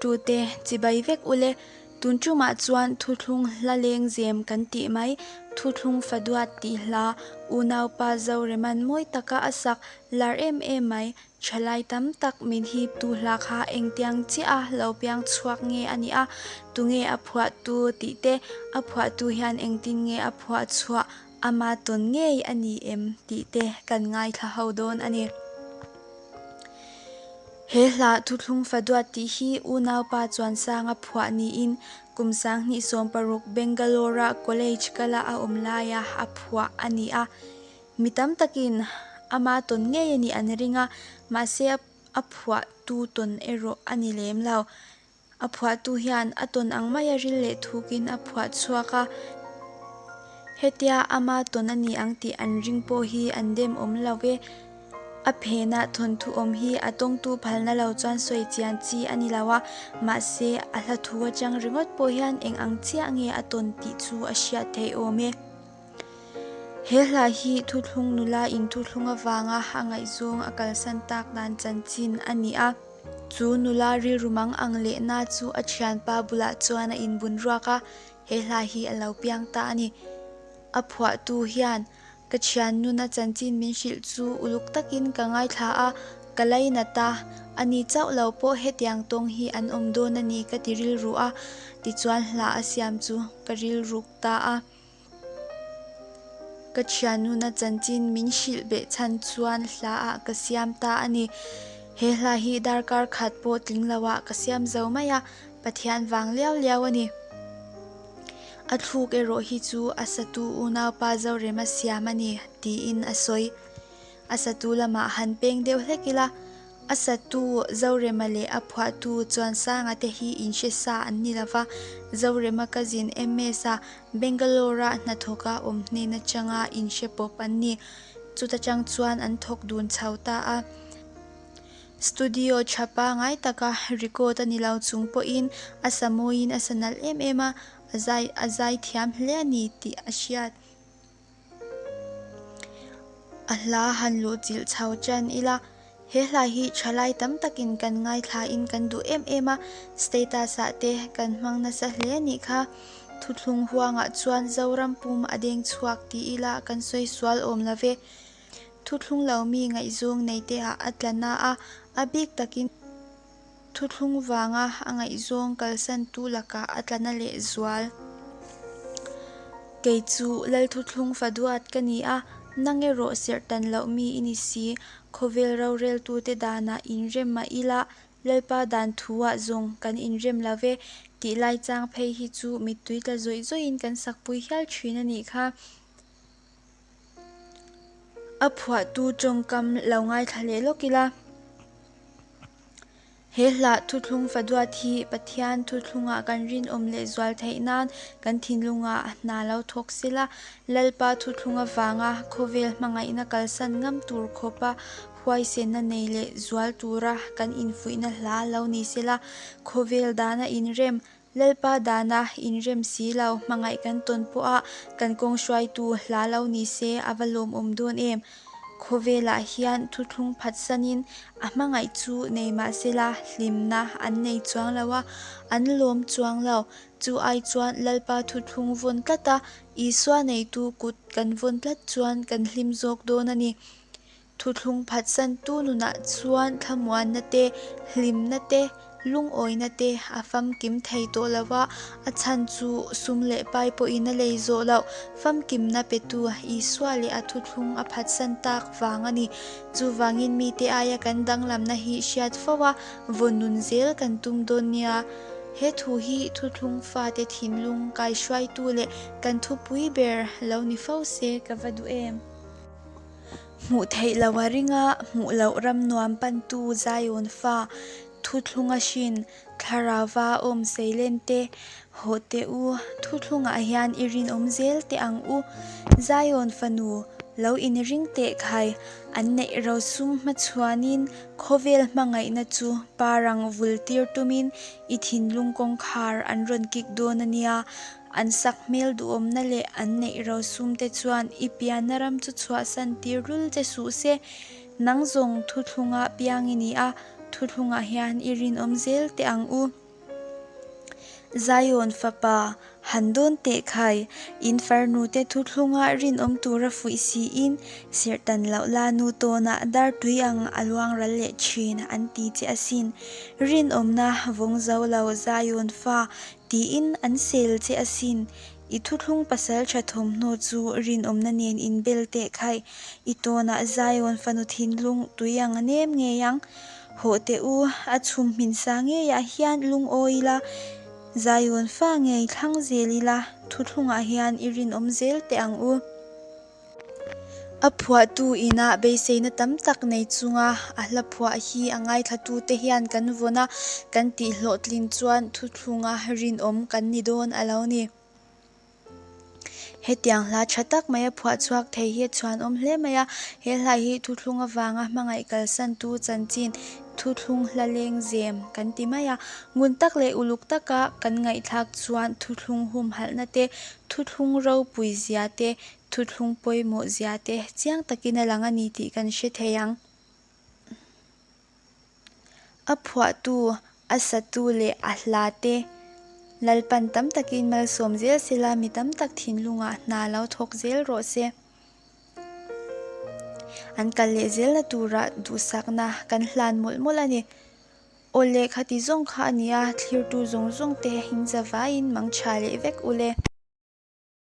Thlirtute chibai vek ule. Tun tumah chuan thuthlung hla lengzem kan tih mai, Thuthlung Faduat tih hla, unaupa Zoreman mawi taka a sak lar em em mai, thalai tam tak min hiptu hla kha engtiang chiah a lo piang chhuak nge a nih a, tunge a phuahtu tih te, a phuahtu hian engtin nge a phuah chhuah Ama tawn ngei a ni em tih te kan ngaithla ho dawn a ni. He hla Thuthlung Faduat tih hi unaupa Chuansanga phuah niin kum 2016 Bangalore-a college kala a awm laia a phuah a ni a. Mi tam takin ama tawn ngei a nih an ring a, mahse a phuahtu tawn erawh a ni lem lo. A phuahtu hian a tawn ang maia ril leh thukin a phuah chhuak a, hetia ama tawn a ni ang tih an ring pawh hi an dem awm lo ve. A phenah thawnthu awm hi a tawngtu phalna lo chuan sawi chian chi a ni lo a, mahse a hla thu atang ringawt pawh hian eng ang chiah nge a tawn tih chu a hriat theih awm e. He hla hi thuthlung nula in thuthlung avanga a ngaihzawng a kalsan tak dan chanchin a ni a. Chu nula rilru mang ang lehna chu a thianpa bulah chuan a inbun ruak a, he hla hi a lo piang ta a ni. A phuahtu hian ka thiannuna chanchin min hrilh chu uluk takin ka ngaithla a, ka lainat a, ani chauh lo pawh hetiang tawng hi an awm dawn a ni ka ti rilru a, tichuan hla a siam chu ka rilruk ta a. Ka thiannuna chanchin min hrilh beh chhan chuan hla ah ka siam ta a ni. He hla hi darkar khat pawh tling lo ah ka siam zo mai a, Pathian vang liau liau a ni. A thluk erawh hi chu a satu unaupa Zorema siam a ni, tiin a sawi. A satu lamah han peng deuh hlek ila, A satu Zorema leh a phuahtu Chuansanga te hi inhre sa an ni lova, Zorema cousin MS-a Bangalore-a hnathawka awm hnen atanga inhre pawp an ni. Chuta tang chuan an thawk dun chho ta a. Studio tha pangai taka record a ni lo chung pawhin a sa mawiin a sa nalh em em a, a zai a zai thiam hle a ni tih a hriat. A hla han luh chilh chho ṭan ila, he hla hi ṭhalai tam takin kan ngaithlain kan duh em em a, status ah te kan hmang nasa hle a nih kha. Thuthlung huangah chuan Zoram pum a deng chhuak ti ila kan sawi sual awm lo ve. Thuthlung lo mi ngaihzawng nei te ah a tla na a, a bik takin. Thuthlung vanga a ngaihzawng kalsantu lakah a tla na leh zual. Kei chu Lalthuthlung faduat ka ni a, nang erawh serh tan loh mi i ni si. Khawvel roreltute danah inrem mah ila, Lalpa dan thuah zawng kan inrem lo ve tih lai chang phei hi chu mittui tla zawih zawihin kan sakpui hial thin a nih kha. A phuahtu tawngkam lo ngaithla leh lawk ila. He hla thuthlung faduat hi Pathian thuthlungah kan rinawm leh zual theih nan kan thinlungah hna lo thawk sela, Lalpa thuthlung avanga khawvel hmangaihna kalsan ngam tur khawpa huaisenna nei leh zual tura kan infuihna hla lo ni sela, khawvel dana inrem Lalpa dana inrem si lo hmangaih kan tawn pawha kan kawng hruaitu hla lo ni se a va lawmawm dawn em? Khawvelah hian thuthlung phatsanin a hmangaih chu nei mah sela hlimna an nei chuang lo a, an lawm chuang lo. Chu ai chuan Lalpa thuthlung vawn tlat a, Isua neitu kut kan vawn tlat chuan kan hlim zawk dawn a ni. Thuthlung phatsantu nunah chuan thlamuanna te, hlimna te, lungawina te a famkim thei tawh lo a, a chhan chu sum leh pai pawhin a lei zawh loh. Famkimna petu Isua leh a thuthlung a phatsan tak vang a ni. Chuvangin mite aia kan danglamna hi hriat fo a, vaw nun zel kan tum dawn nia. He thu hi thuthlung fate thinlung kaihruaitu leh kan thupui ber lo ni fo se ka va duh em? Hmuh theih loh a ring a, hmuh loh ram nuam pantu Zion fa, thuthlunga hrin, thlarauva awm seilen te, hawh teh u, thuthlungah hian i rinawm zel teh ang u. Zion fanu, lo inring teh khai, an neih rosum hmachhuanin khawvel hmangaihna chu parang vul tir tumin i thinlung kawngkhar an rawn kik dawn a nia, An sak hmel duhawmna leh an neih rosum te chuan i pianna ram chu chhuahsan tir lul che suh se. Nang zawng thuthlunga piang i ni a, thuthlungah hian i rinawm zel teh ang u. Zion fapa, han dawn teh khai, in farnute thuthlunga rinawm tura fuih siin, serhtan loh la nu tawnah dar tui ang a luang ral leh thin an ti che asin. Rinawmna vawng zo lo Zion fa tiin an sel che asin. I thuthlung pasal tha thawmhnaw chu rinawmna nen inbel teh khai, i tawnah Zion fanu thinlung tui ang a nem ngei ang. Hawh teh u, a chhum hmin sa ngeiah hian lungawi ila, Zion fa ngei thlang zel ila, thuthlungah hian i rinawm zel teh ang u. A phuahtu inah beiseina tam tak nei chunga a hla phuah hi a ngaithlatute hian kan vawn a, kan tihhlawhtlin chuan thuthlunga rinawm kan ni dawn a lo ni. Hetiang hla tha tak mai a phuah chhuak thei hi a chhuanawm hle mai a, he hla hi thuthlung avanga hmangaih kalsantu chanchin thuthlung hla leng zem kan ti mai a. Ngun tak leh uluk taka kan ngaihthlak chuan thuthlung humhalhna te, thuthlung ropui zia te, thuthlung pawimawh zia te chiang takin a lang a ni tih kan hre thei ang. A phuahtu, a satu leh a hla te Lalpan tam takin malsawm zel sela mi tam tak thinlungah hna lo thawk zel rawh se. An kal leh zelna turah duhsakna kan hlan mawlh mawlh a ni. Aw leh khati zawng kha a nia, thlirtu zawng zawng te in zavaiin mang tha leh vek ule.